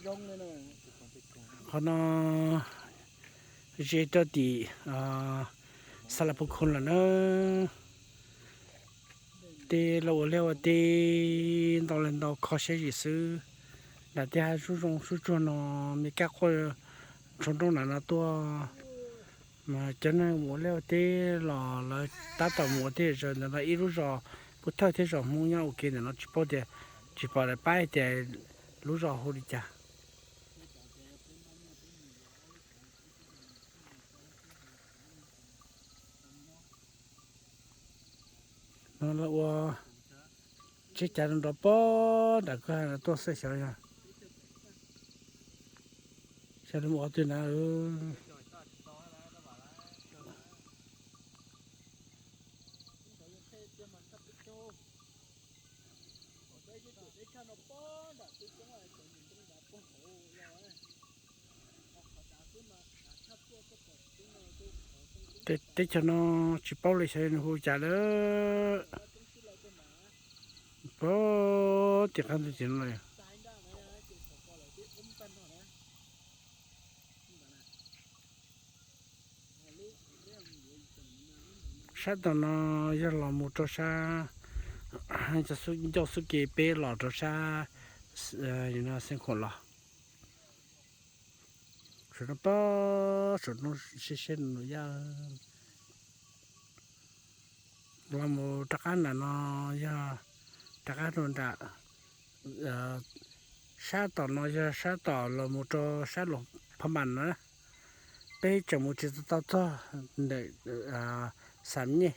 Qhov no ze rau tim Xas Las Phu Khum lawm na. Tej los ua liaj ua teb ntau li ntau kho siab zim xwb. Nram tej hav zoov zoov sub tsuag no, me kab quaj tshuav nrooj nram no tuaj. Mas cov neeg mus ua liaj ua teb los lawv tab tom mus ua teb zog ntawm no ib lub zos Pub Thawj thiab zos Hmoob nyob ua ke ntawm no tsis paub tias, tsis pom daim pab tias lub zos hu li cas. No lawv ua tsheb cav nrov pob nram kwj ha no tuaj xwb xyov yog, xyov lawv mus qhov twg na. Teb chaws no tsis paub li xyov nws hu cas lawm. Puag tim qab ntug tim no. Sab tom no yog los mus rau sab ncauj xub ke peb los rau sab Xeev Khuam los. Saum no pob saum no siab siab nws yaj. Los mus rov qab nram no yog rov qab rau nram, sab tom no yog sab tom los mus rau sab Luas Phab Npas no. Peb tseem mus tsis tau txog ntawm Xam Nyej,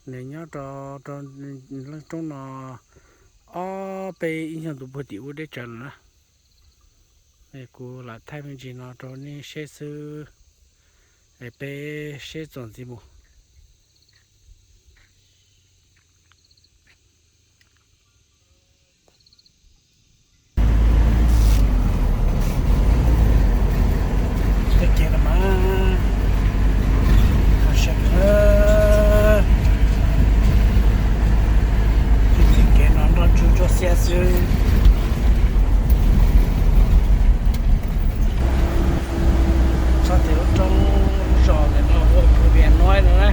nws nyob rau, rau leej roob no ob peb ib nyuag ntu puag tim ub deb tsawv lawm na. Kuv lam thaij me ntsis no rau nej seb xwb, es peb seb txuas ntxiv mus. Kev no nroj tsuj tsuaj xiab xwb. Txog tim lub roob zos ntawm no hu ua Phu Vias Nuaib no na.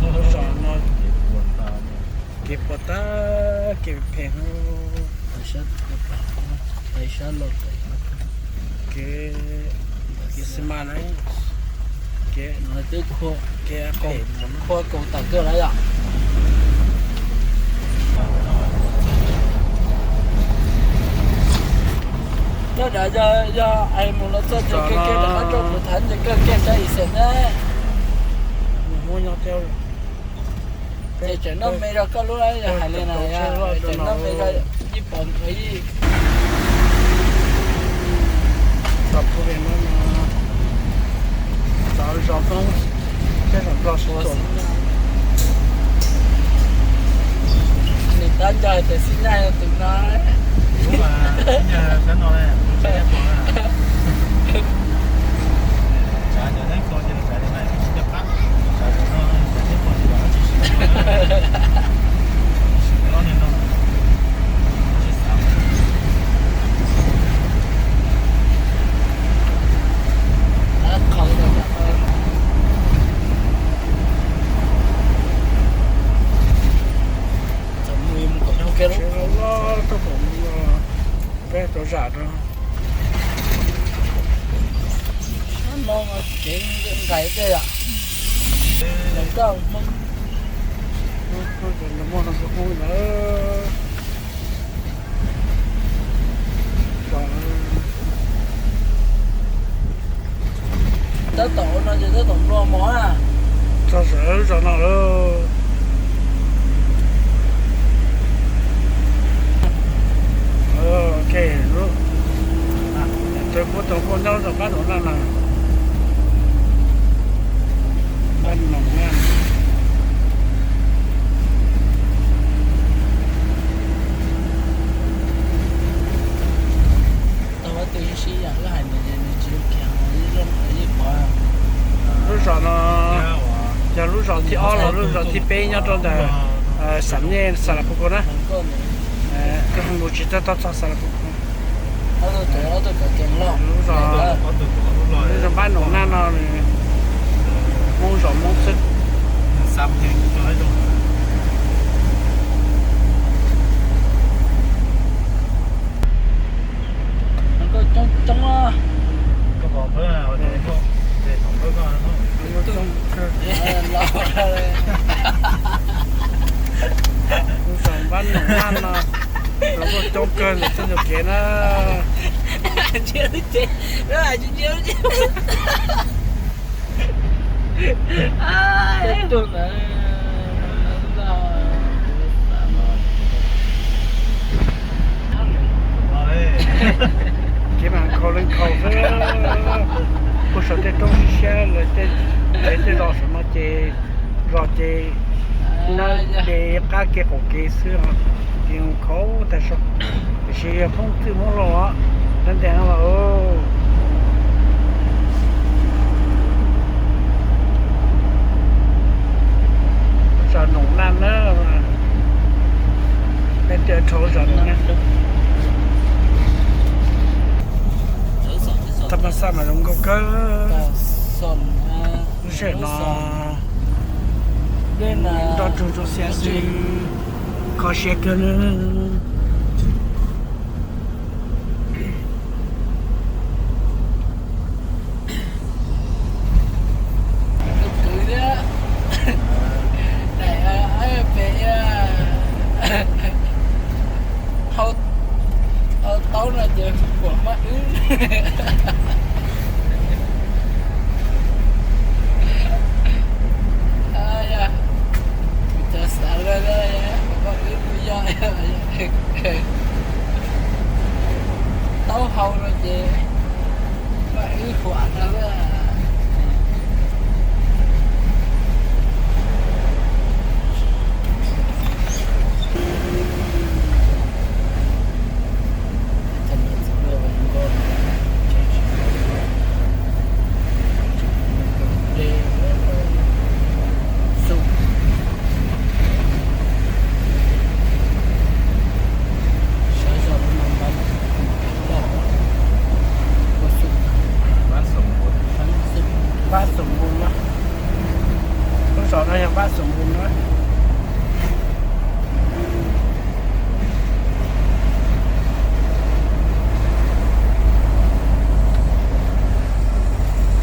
Lub zos no kev puas tag kev phem, kev, kev xi mas na, kev, kev qhuav kaus tawm kawg lawm yom. Nyob nrad yog, yog es mus los txog ces kiag kiag rov qab rau kuv thav nce kawg kiag sab ib xees na. Ces tseem noj me rau koj lub, yog hais li na, tseem noj me rau ib pom ib. Zos Hmoob thiab zos Nplog sib tua. Nws tab nco hais tias Xib Nyaj yog tus no. Peb tau zam rau. Sab no mas kev nqaim tej yom. Nws koj Hmoob, nws muaj no tus Hmoob ntawd. Tab tom ua no ces tab tom nplua mog na. Txog sawv lub zos no lawm. Ok, lub, tus kuv tus kuv nyob lub zos qab nraum no na. Qab nraum no. Tau tus ib sib yam wb hais ntawd ces nws tsis zoo kiag, ib zoo ib pov. Lub zos no yog lub zos thib ob los lub zos thib peb nyob rau ntawm Xam Nyej Xas Las Phu Khum na. Mus tsis tau txog Xas Las Phu Khum. Ob tug tsev, ob tug tsev kev loj. Lub zos, lub zos Npab Noom Naj no nws Hmoob zos Hmoob xwb. Coob coob. Lub zos Npab Noom Naj no, lawv kuj coob kawg ntawm tej ntug kev na. Kev mas nkhaus li nkhaus xwb. Puag saum tej roob siab siab lawm, tej tsev tej zos saum no ces, zos ces nab de qab kev qaum kev xwb os, ces nkhaus tag zog. Tiam sis yog Hmoob txwj Hmoob laus os, nyob ntev no los. Zos Noom Naj na, peb tuaj dhau zos no na. Thaj Paj Xaj mas zoo nkauj kawg. Lub sij hawm no nroj tsug rau xia xwb, kho siab kawg. Kwv thiab, daim pem hau, hau taub no ces kuam maj wb. Yog, kuv cov xav lawm, kuam maj wb kuj yog, taub hau no ces maj wb huam no. Npab Xoom Npus no, lub zos no yog Npab Xoom Npus no.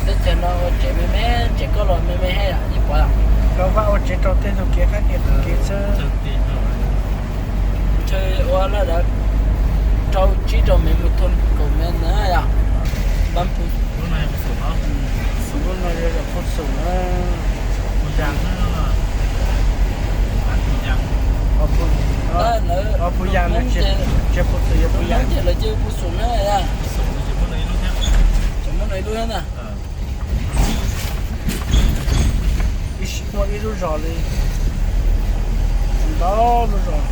Teb chaws no ua tsev me me, tsev koj los me me thiab yom, ib puas. Lawv vaj ua tsev rau tej ntug kev qab kev qub kev xwb. Ntshe ua lawm rau tsib rau mev mus thoob kaum mev na yom. Lub no yog Phu Xoom na. Phu Yas, tsis Phu Xoom, yog Phu Yas. Ces lawv cia Phu Xoom na yom. Tseem muaj no ib lub thiab na. Ib sij muaj ib lub zos li ntau lub zos.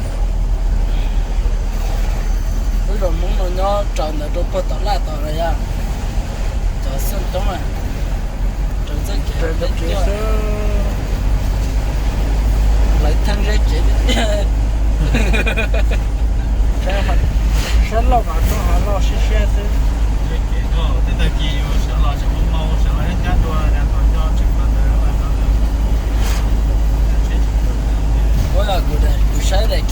Lub zos Hmoob no nyob raws ntawd rau puag tom laj tom los yog cov xeej toob, raws txoj kev peb tuaj, lawv theej zeb tsev tiag tiag. Sab loj mas roob hav loj siab siab xwb. Ua kuv, kuv saib daim